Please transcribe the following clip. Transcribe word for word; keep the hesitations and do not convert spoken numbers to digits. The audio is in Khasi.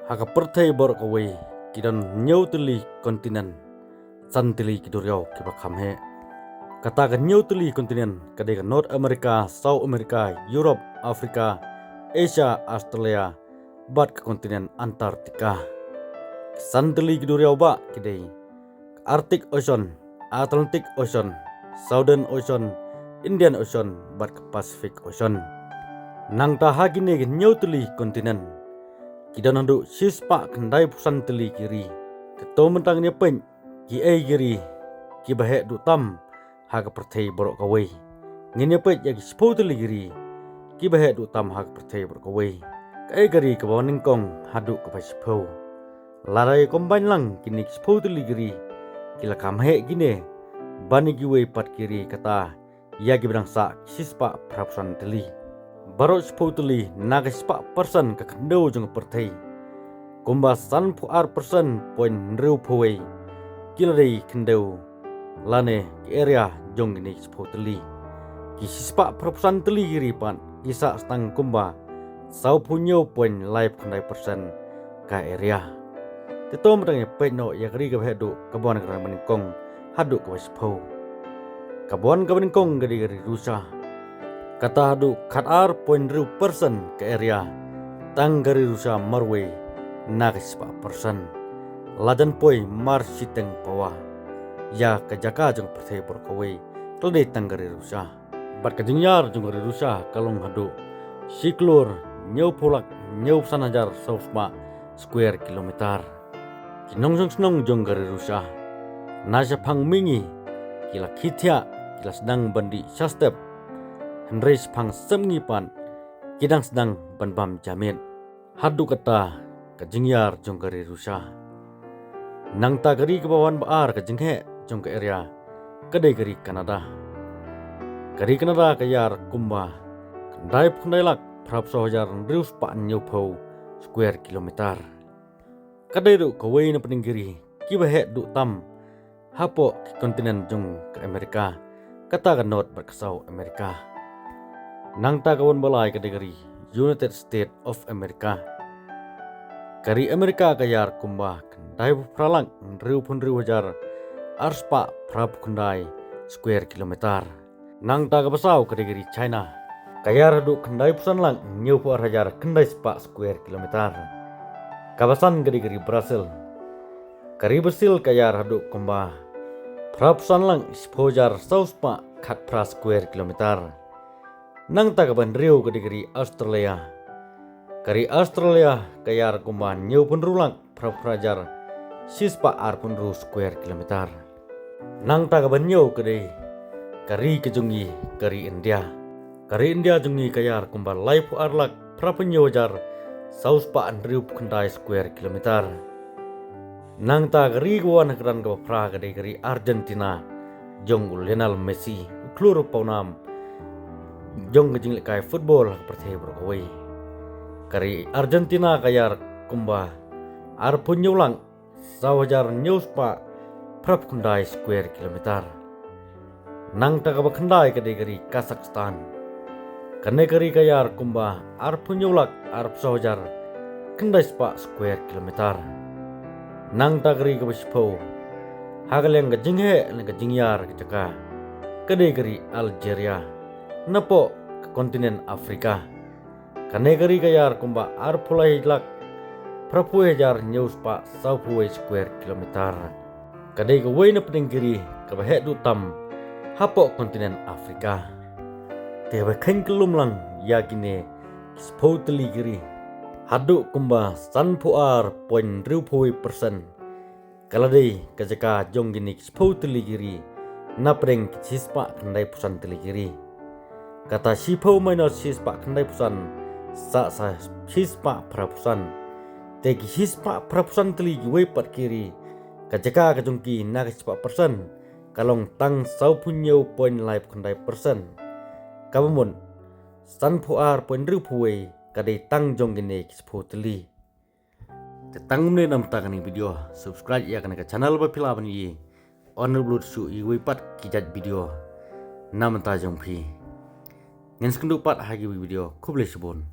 Ha ka pyrthei baroh kawei ki don hynñiew tylli kontinent, san tylli ki duriaw kiba kham heh. Kata ka hynñiew tylli kontinent ka dei ka North America, South America, Europe, Africa, Asia, Australia, bad ka kontinent Antarctica. Ki san tylli ki duriaw bah ki dei ka Arctic Ocean, Atlantic Ocean, Southern Ocean, Indian Ocean, bad ka Pacific Ocean. Nangta ha kine ki hynñiew tylli kontinent ki don haduh shispah khyndaiphew san tylli ki ri. Te to mynta ngin ïa peit kiei ki ri kiba heh duh tam ha ka pyrthei baroh kawei. Ngin ïa peit ïa ki shiphew tylli ki ri kiba heh duh tam ha ka pyrthei baroh kawei. Kaei ka ri kaba wan nyngkong haduh kaba shiphew? Lada ïa combine lang kine ki shiphew tylli ki ri, ki la kham heh kine ban ïa kiwei pat ki ri, kata ïa kiba dang sah ki shispah phraphew san tylli. Baroh shiphew tylli na ka shispah percent ka khyndew jong ka pyrthei, kumba sanphew ar percent point hynriewphew wei ki la dei khyndew lane ki area jong kine ki shiphew tylli. Ki shispah phraphew san tylli ki ri pat ki sah tang kumba sawphew hynñiew point laiphew khyndai percent ka area. Te to mynta ngin ïa peit noh ïa ka ri kaba heh duh kaba wan ka dang ba nyngkong haduh kaba shiphew. Kaba wan kaba nyngkong ka dei ka ri Russia. Kata haduh khatar point hynriew percent ka area, tang ka ri Russia marwei na ka shispah percent. La jan poi mar shiteng pawa ïa ka jaka jong ka pyrthei baroh kawei ka la dei tang ka ri Russia. Bad ka jingïar jong ka ri Russia ka long haduh shi klur hynñiewphew lak hynñiewphew san hajar saw spah square kilometer. Ki nongshong shnong jong ka ri Russia na shaphang mihngi ki la khie thiah, ki la sdang ban dih sha step, hynrei shaphang sepngi pat ki dang sdang ban bam ja miet. Haduh kata ka jingïar jong ka ri Russia. Nangta ka ri kaba wan ba ar ka jingheh jong ka area ka dei ka ri Canada. Ka ri Canada ka ïar kumba khyndaiphew khyndai lak phraphew saw hajar hynriew spah hynñiewphew square kilometer. Ka dei ruh kawei na pdeng ki ri kiba heh duh tam hapoh ki kontinent jong ka America, kata ka North bad ka South America. Nangta ka wan ba lai ka dei ka ri United States of America. Ka ri America ka ïar kumba khyndaiphew phra lak hynriewphew hynriew hajar ar spah phraphew khyndai square kilometer. Nangta kaba saw ka dei ka ri China. Ka ïar haduh khyndaiphew san lak hynñiewphew ar hajar khyndai spah square kilometer. Kaba san ka dei ka ri Brazil. Ka ri Brazil ka ïar haduh kumba phraphew san lak shiphew hajar saw spah khatphra square kilometer. Nangta kaba hynriew ka dei ka ri Australia. Ka ri Australia ka ïar kumba hynñiewphew hynriew lak phraphew phra hajar shi spah arphew hynriew square kilometer. Nangta kaba hynñiew ka dei ka ri ka jong ngi, ka ri India. Ka ri India jong ngi ka ïar kumba laiphew ar lak phraphew hynñiew hajar saw spah hynriewphew khyndai square kilometer. Nangta ka ri kaba wan ha kyrdan kaba phra ka dei ka ri Argentina jong u Lionel Messi, u khlur pawnam jong ka jinglehkai football ha ka pyrthei baroh kawei. Ka ri Argentina ka ïar kumba arphew hynñiew lak saw hajar hynñiew spah phraphew khyndai square kilometer. Nangta kaba khyndai ka dei ka ri Kazakhstan. Kane ka ri ka ïar kumba arphew hynñiew lak arphew saw hajar khyndai spah square kilometer. Nangta ka ri kaba shiphew ha ka liang ka jingheh ne ka jingïar ka jaka, ka dei ka ri Algeria, napoh ka kontinent Africa. Kane ka ri ka ïar kumba arphew lai lak phraphew wei hajar hynñiew spah sawphew wei square kilometer. Ka dei kawei na pdeng ki ri kaba heh duh tam hapoh kontinent Africa. Te haba kheiñ kyllum lang ïa kine ki shiphew tylli ki ri, haduh kumba sanphew ar point hynriewphew wei percent ka la dei ka jaka jong kine ki shiphew tylli ki ri na pdeng ki shispah khyndaiphew san tylli ki ri. Kata shiphew minus shispah khyndaiphew san sah sa shispah phraphew san. Te ki shispah phraphew san tylli kiwei pat ki ri, ka jaka ka jong ki na ka shispah percent ka long tang sawphew hynñiew point laiphew khyndai percent. Kaba mut sanphew ar point hynriewphew wei ka dei tang jong kine ki shiphew tylli. Te tang mynne na bynta kane ka video, subscribe ïa kane ka channel ba phi lah ban ïohi ban upload shuh iwei pat ki jait video na bynta jong phi. Ngin sa ïakynduh pat ha kiwei ki video, khublei shibun.